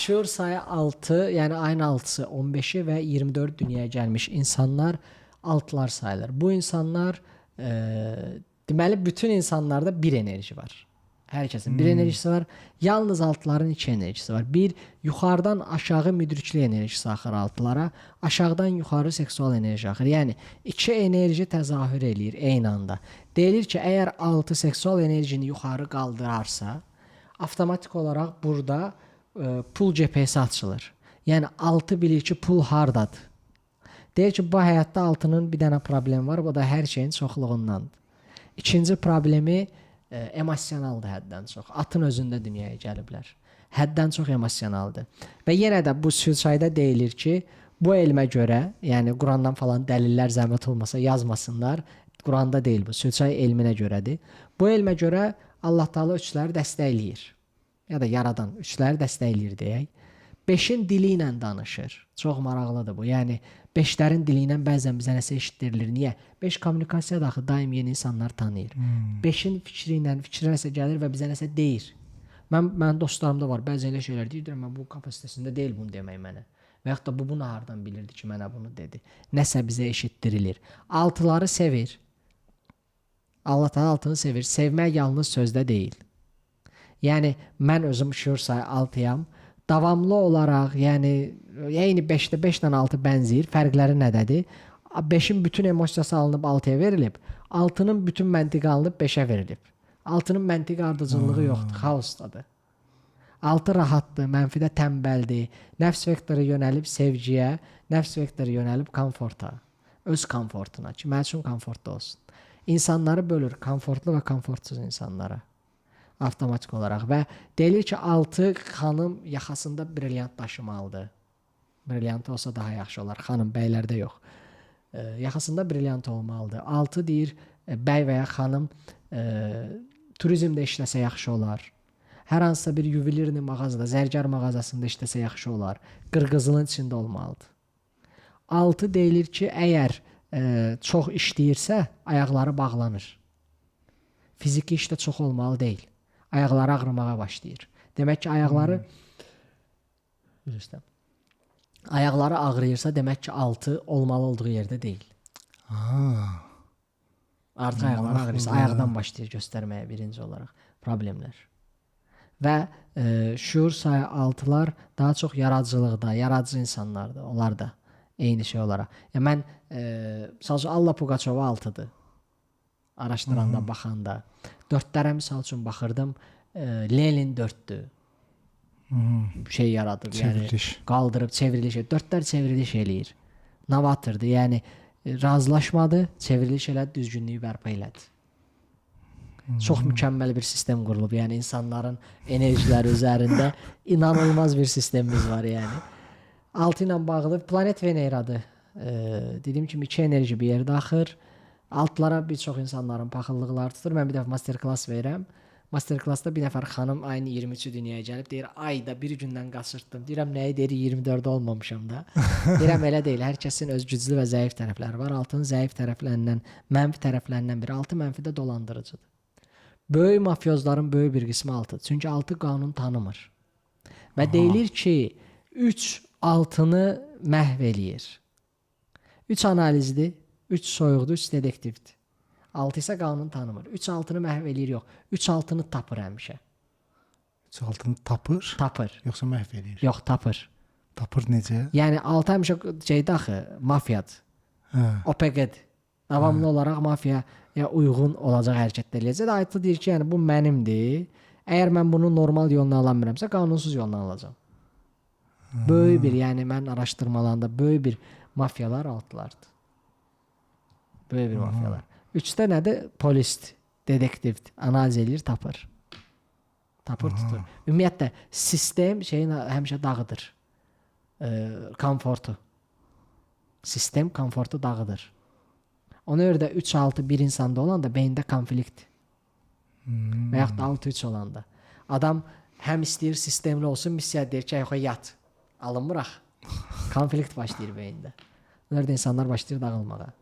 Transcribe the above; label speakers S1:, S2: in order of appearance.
S1: Şüur sayı 6, yəni ayın 6-sı, 15-i və 24 dünyaya gəlmiş insanlar altılar sayılır. Bu insanlar deməli bütün insanlarda bir enerji var. Hər kəsin bir enerjisi var. Yalnız altıların iki enerjisi var. Bir, yuxarıdan aşağı müdriklik enerjisi axır altılara, aşağıdan yuxarı seksual enerji axır. Yəni iki enerji təzahür eləyir eyni anda. Deyilir ki, əgər altı seksual enerjini yuxarı qaldırarsa, avtomatik olaraq burada pul cəbhəsi açılır. Yəni altı bilir ki, pul hardadır. Deyir ki, bu həyatda altının bir dənə problemi var, bu da hər şeyin çoxluğundandır. İkinci problemi emosionaldır həddən çox. Atın özündə dünyaya gəliblər. Həddən çox emosionaldır. Və yenə də bu sülsayda deyilir ki, bu elmə görə, yəni Qurandan falan dəlillər zəhmət olmasa yazmasınlar. Quranda deyil bu, sülsay elminə görədir. Bu elmə görə Allah Taala üçləri dəstəkləyir. Ya da yaradan üçləri dəstəkləyir deyək. Beşin dili ilə danışır. Çox maraqlıdır bu. Yəni beşlərin dili ilə bəzən bizə nəsə eşitdirilir. Niyə? Beş kommunikasiya daxil daim yeni insanlar tanıyır. Beşin fikri ilə fikrinə nəsə gəlir və bizə nəsə deyir. Mən dostlarımda var. Bəzən elə şeylər deyir, deyirəm, mən bu kapasitəsində deyil bunu demək mənə. Və yaxud da bu bunu hardan bilirdi ki, mənə bunu dedi. Nəsə bizə eşitdirilir. Altıları sevir. Allah Taala altını sevir. Sevmək yalnız sözdə deyil. Yəni mən özüm şüur sayı 6-yam. Davamlı olaraq, yəni eyni 5-də 5 ilə 6 bənzəyir. Fərqləri nədədir? 5-in bütün emosiyası alınıb 6-ya verilib. 6-nın bütün məntiqi alınıb 5-ə verilib. 6-nın məntiqi ardıcıllığı yoxdur, xaosdadır. 6 rahatdır, mənfidə tənbəldir. Nəfs vektoru yönəlib sevgiyə, nəfs vektoru yönəlib komforta. Öz komfortuna ki, mənim üçün komfortda olsun. İnsanları bölür komfortlu və komfortsuz insanlara. Avtomatik olaraq və deyilir ki, 6 xanım yaxasında brilliant daşımalıdır. Brilliant olsa daha yaxşı olar. Xanım, bəylərdə yox. Yaxasında brilliant olmalıdır. 6 deyir, bəy və ya xanım turizmdə işləsə yaxşı olar. Hər hansısa bir yuvelirni mağazada, zərgər mağazasında işləsə yaxşı olar. Qırqızılın içində olmalıdır. 6 deyilir ki, əgər çox işləyirsə, ayaqları bağlanır. Fiziki işdə çox olmalı deyil. Ayaqları ağrımağa başlayır. Demək ki, ayaqları üzr istəyirəm. Ayaqları ağrıyırsa, demək ki, 6 olmalı olduğu yerdə deyil. Artıq ayaqları ağrıyırsa, ayaqdan başlayır göstərməyə birinci olaraq problemlər. Və şüur sayı 6-lar daha çox yaradıcılıqda, yaradıcı insanlardır. Onlar da eyni şey olaraq. Yəni mən misal üçün Alla Pugaçova 6-dır. Araşdıranda, baxanda. 4-lərə misal üçün baxırdım. Lenin 4-dür. Şey yaradıb, yəni
S2: Çevriliş.
S1: qaldırıb çevriliş. 4-lər çevriliş eləyir. Novatordur. Yəni razılaşmadı, çevriliş elədi, düzgünlüyü bərpa elədi. Çox mükəmməl bir sistem qurulub. Yəni insanların enerjiləri üzərində inanılmaz bir sistemimiz var yəni. 6 ilə bağlı planet Veneradır. Dediyim kimi iki enerji bir yerdə axır. Altlara bir çox insanların paxıllıqları tutur. Mən bir dəfə master class verirəm. Master classda bir nəfər xanım ayın 23-ü dünyaya gəlib deyir, ayda bir gündən qaçırtdım. Deyirəm nəyi deyir 24-də olmamışam da. Deyirəm elə deyil. Hər kəsin öz güclü və zəif tərəfləri var. Altının zəif tərəflərindən, mənfi tərəflərindən biri altı mənfidə dolandırıcıdır. Böyük mafiozların böyük bir qismi altıdır. Çünki altı qanun tanımır. Və deyilir ki, 3 altını məhv eləyir. 3 analizdir, 3 soyuqdur, 3 dedektivdir. 6 isə qanun tanımır. 3 altını məhv eləyir yox. 3 altını tapır həmişə.
S2: 3 altını tapır,
S1: Tapır.
S2: yoxsa məhv eləyir?
S1: Yox, tapır.
S2: Tapır necə?
S1: Yəni 6 həmişə şeydə axı, mafiyadır.
S2: Hə.
S1: OPG-dir. Davamlı olaraq mafiyaya uyğun olacaq hərəkətlər eləyəcək. Altı deyir ki, yəni bu mənimdir. Əgər mən bunu normal yolla ala bilmirəmsə, qanunsuz yolla alacağam. Böyük bir, yəni mən araşdırmalarında böyük bir mafiyalar altılardır. Böyük bir mafiyalar. 3-də nədir? Polisdir, dedektivdir. Analiz eləyir, tapır. Tapır, tutur. Ümumiyyətlə sistem şeyin həmişə dağıdır. Komfortu. Sistem komfortu dağıdır. Ona görə də 3-6 bir insanda olanda beyində konflikt. Və yaxud da 6-3 olanda. Adam həm istəyir sistemli olsun, missiya deyir ki, yox yat. Alınmır axı. Konflikt başlayır beyində. Ona görə də insanlar başlayır dağılmağa.